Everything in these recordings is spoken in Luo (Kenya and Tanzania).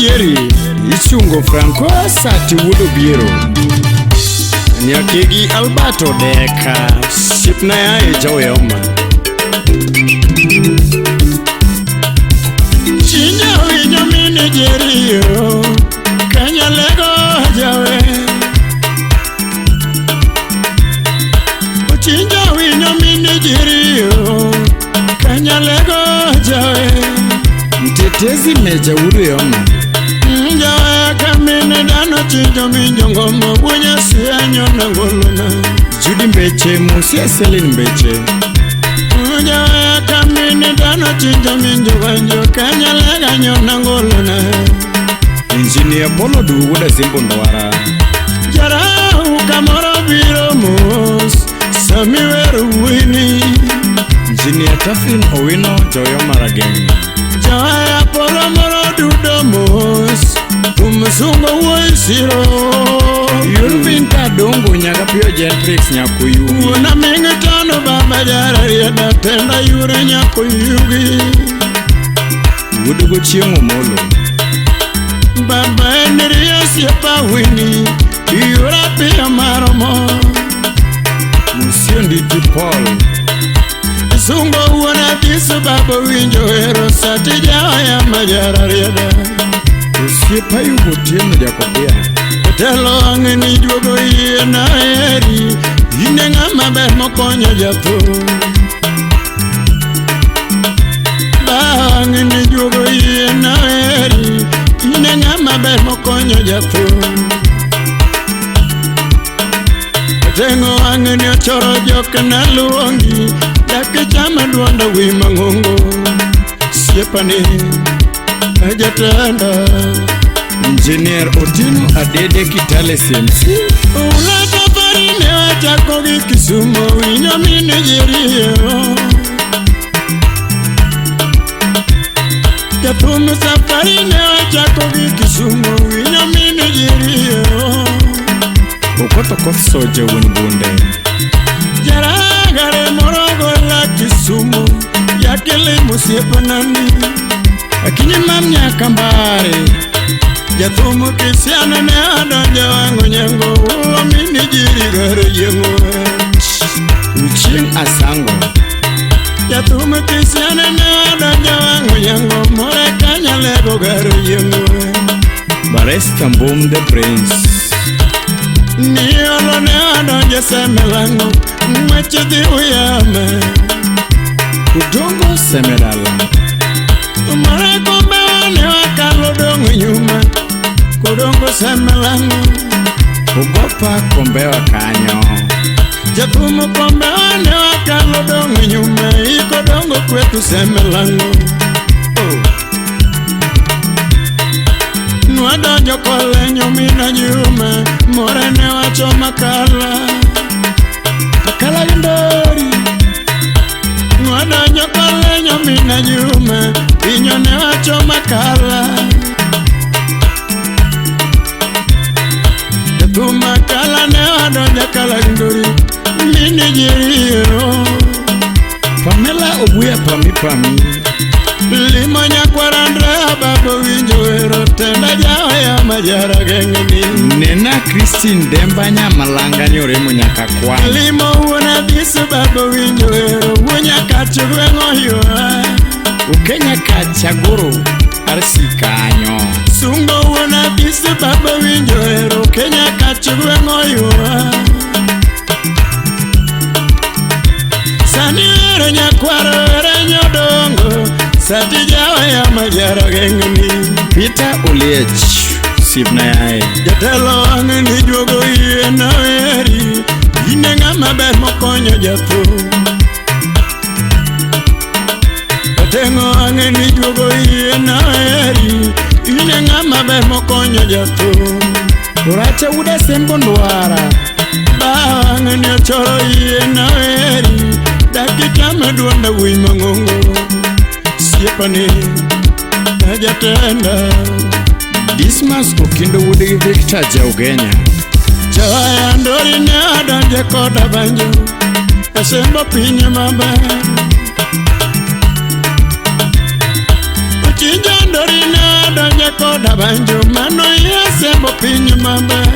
Jeri ichungo Franco Sati wuod Obiero. Nyakegi Alberto Deka sipna yae jaoyoma. Chinja winyo mini Jeri yo Kenya lego jawe. Chinja winyo mini Jeri yo Kenya lego jawe. Mtetezi meja wuod Oyoma. Jawe kamine dano chinjo minjo ngomo wunya sienyo nangolona. Judy Mbeche Musia Selin Mbeche. Jawe kamine dano chinjo minjo wanjo Kenya lega nyo nangolona. Engineer Polo Du wuod Azimbo Ndwara. Jarau kamoro biro mos sami wero wini. Engineer Tafin Owino Jaoyoma Rageng. Jawe apolo moro dudo mos umsungo wuoyi siro. Yurvinta Dongo Nyaga Pio Gentrix Nyakuyugi. Wuona ming tano baba jararieda tenda yure nyakuyugi. Wuod Gochieng' Omolo. Baba en osiepa wini yura piyo maromo. Musio Nditi Paul. Sungo wuon Adhiso baba winjo hero sati jawaya majararieda. Osiepa Ayub Otieno Jakobia. Telo ang' ni juogo yie na heri in e ng'ama ber mokonyo jatho. Bang' ni juogo yie na heri in e ng'ama ber mokonyo jatho. Teng'o ang' ni ochoro jok na luongi dak chama duonda wi mang'ongo. Siepani jatenda. Engineer Otieno Adede Kitale CMC. Ula safari ne wachako gi Kisumo winyo mine Jeri yo. Jathum safari ne wachako gi Kisumo winyo mine Jeri yo. Okoth Okoth Soja wuon Bunde. Jaragare moro gola Kisumo yakilimo osiepanani. Akinyi mam nyaka mbare. Jathum Kisiano ne adonjo wang'o nyango uo mini Jeri garo yieng'o. Uchieng' Asango. Jathum Kisiano ne adonjo wang'o nyango more kanya lego garo yieng'o. Baresta Mbom the Prince. Niolo ne adonjo semelang'o ng'wech dhi uyame. Udongo Semedala. More kombewa ne wakalo dong' nyuma kodongo semelang'o. Ogopa Kombewa kanyo. Jathum kombewa ne wakalo dong' nyuma ikodongo kwetu semelang'o. Nwadonjo kolenyo mina nyuma more ne wacho makala. Makala gi ndori. Nwadonjo kolenyo mina nyuma pinyo ne wacho makala. Jathum makala ne wadonjo kala gi ndori mini Jeri yo. Pamela Obuya Pami Pami. Limo nyakwar Andrea baba winjo wero tenda jawaya majara geng'ni. Nena Christine Demba Nyamalanga nyoremo nyaka kwan. Limo wuon Adhiso baba winjo wero wuo nyakach gweng' oywa. Ukenya Kachagoro RC kanyo. Sungo wuon Adhiso baba winjo wero Kenya kach gweng' oywa. Sani wero nyakwar were nyodongo sati jawaya majara geng'ni. Peter Oliech sipna yae. Jatelo ang' ni juogo yie na heri in e ng'ama ber mokonyo jatho. Jateng'o ang' ni juogo yie na heri in e ng'ama ber mokonyo jatho. Oracha wuod Asembo Ndwara. Bang' ni ochoro yie na heri dak ichame duonda wi mang'ongo. Siepani jatenda. Dismas Okindo wuod gi Victor Jaugenya. Jawaya ndori ne adonje koda banjo asembo piny maber. Ochinjo ndori ne adonje koda koda banjo mano iya sembo piny maber.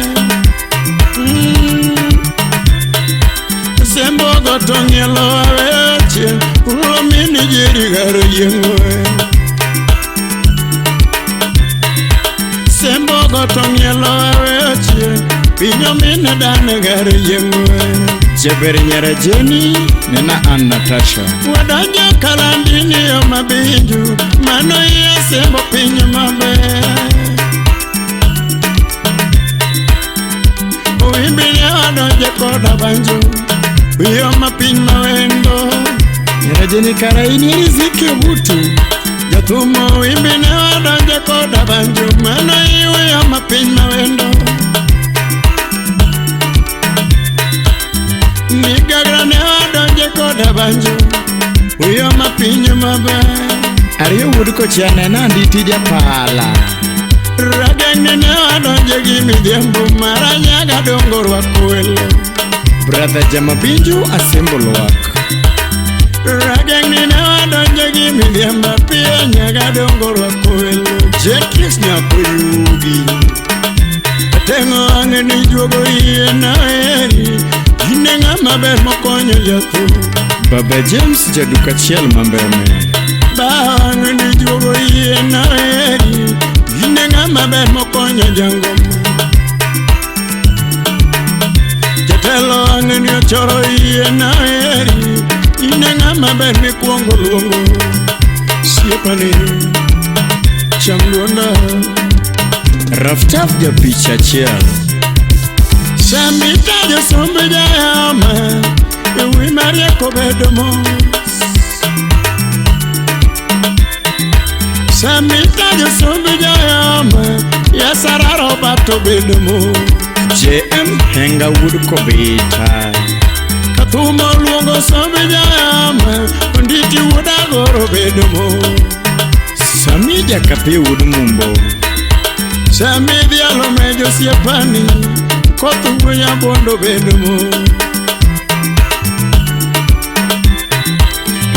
Sembo goto ng'ielo aweyo chien ulo mini jeri garo yieng'o. Sembo goto ng'ielo aweyo chien pinyo mine dane garo yieng'o. Jaber nyara Jeni nena Ann Natasha. Wadonjo kalandini yo mabinju mano iya sembo piny maber. Owimbine wadonjo koda banjo wiyo mapiny mawendo. Nyara Jeni kara in riziki obutu. Jathumo owimbine wadonjo koda banjo mano iwiyo mapiny mawendo. Migagra ne wadonje koda banjo wiyo mapiny maber. Ariyo wuod kocha nena anditi japala. Rageng'ni ne wadonje gi midhiambo maranyaga dongo rwako welo. Brother Jamabinju asembo lwak. Rageng'ni ne wadonje gi midhiambo piyo nyaga dongo rwako welo. Jetrix nyakoyugi. Ateng'o ang'e ni juogo iye naheri ine ng'ama ber mokonyo jathum. Baba James jaduka achiel mambeme. Bang'e ni juogo iye naheri ine ng'ama ber mokonyo jangoma. Jatelo ang'e ni ochoro iye naheri ine ng'ama ber mikwongo luongo. Siepani cham duonda. Raftaf japicha achiel. Samitajo sombe jayama ewi marieko bedo mos. Samitajo sombe jayama yasara Robert obedo mos. JM Henga wuod Kobita. Kathumo luongo sombe jayama onditi wuod Agoro bedo mos. Sami jakapi wuod Mumbo. Sami dhialo mejo siepani koth wuo nyabondo bedo mos.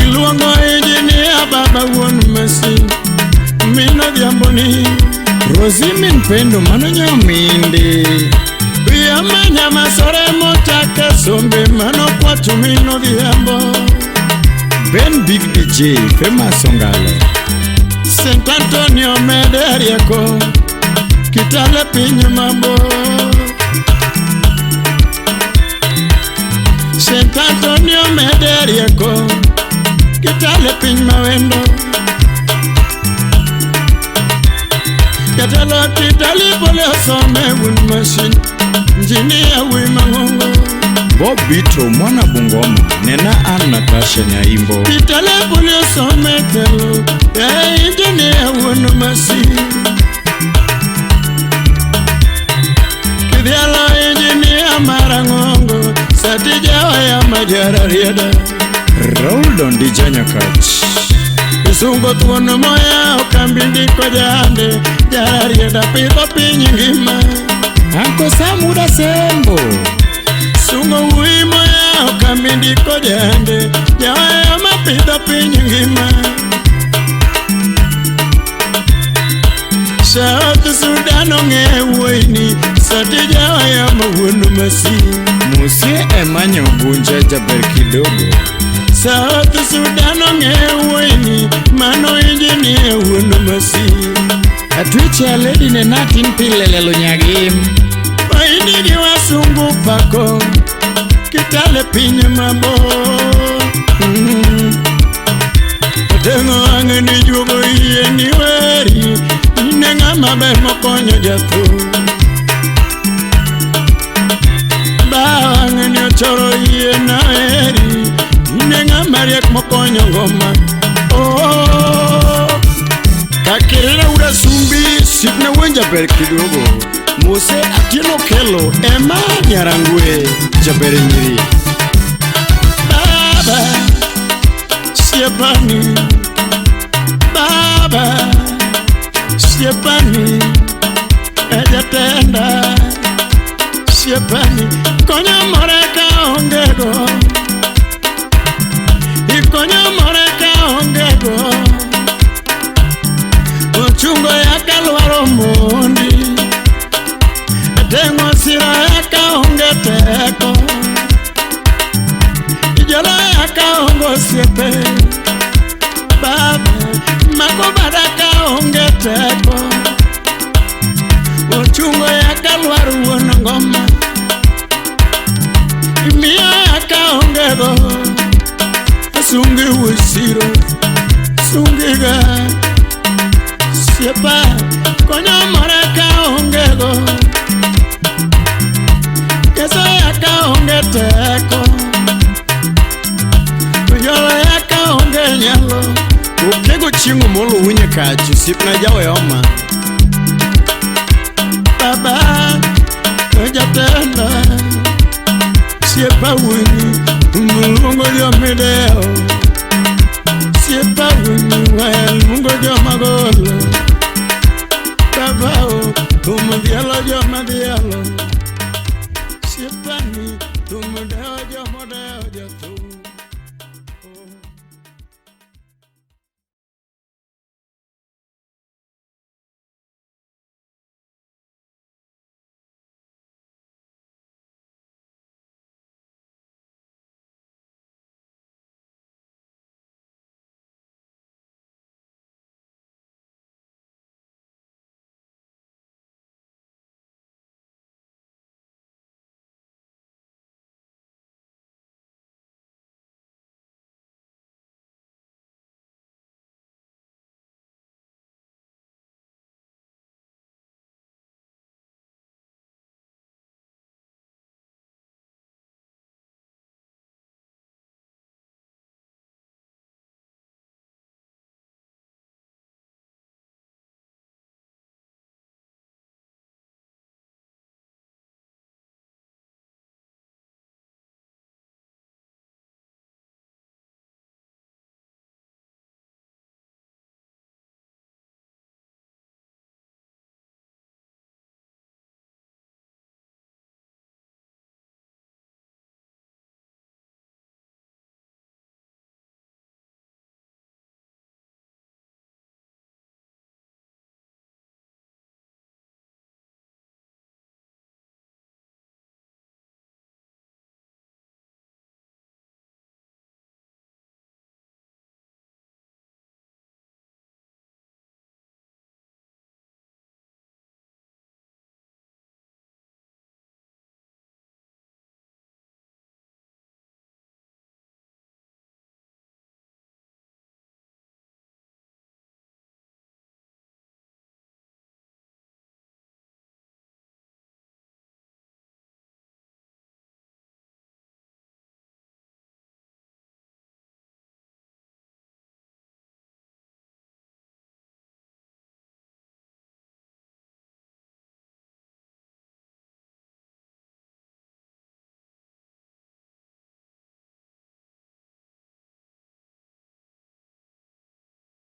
Iluongo injinia baba wuon Masi min odhiambo ni. Rosi min Pendo mano nyaminde. Wiya manyama sore mochake sombe mano kwacho min odhiambo. Ben Big DJ famous Ongalo. St Antonio mede rieko Kitale piny mabor. St Antonio mede rieko Kitale piny mawendo. Jatelo Kitale pole osome wuon masin injinia wi mang'ongo. Bob Bito mwana Bungoma nena Ann Natasha Nyaimbo. Kitale pole osome telo injinia wuon masin. Kidhialo injinia marang'ongo satija oya majara rieda. Raul Dondija Nyakach. Isungo thuon moya okambi ndiko jande jara rieda pidho piny ngima. Anko Sam wuod Asembo. Sungo wuoyi moya okambi ndiko jande jawaya mapidho piny ngima. South Sudan ong'e wuoyini satija oya mawuon Masi. Musie Emanyo Gunja jaber kidogo. South Sudan ong'e wuoyini mano injinia wuon Masi. Atweche aledi ne natin pile lelo nyagim. Waindi gi wasungu pako Kitale piny mabor. Oteng'o ang'e ni juogo iye ni weri ine ng'ama ber mokonyo jathum. Bang'e ni ochoro iye naheri ine ng'ama riek mokonyo ngoma. Oh. Kakirira wuod Asumbi sipna wuon jaber kidogo. Mose Atieno Kelo ema Nyarangwe jaber nyiri. Baba siepani baba siepani ejatenda siepani konyo more ka ongego ikonyo more ka ongego ochungo yakalwaro osiepe. Baba mako bada ka onge teko. Ochungo ya kalwar wuon ngoma. Miyo ya ka onge go. Sungi wusiro, sungi ga. Siepa konyo mora ka onge go. Keso ya ka onge teko. Yolo ya ka onge nyalo. Okego chieng' Omolo winye kach osiepna jaoyoma. Baba jatenda siepa wini luongo jomideo. Siepa wini luongo jomagolo. Baba o umdhialo jomadhialo.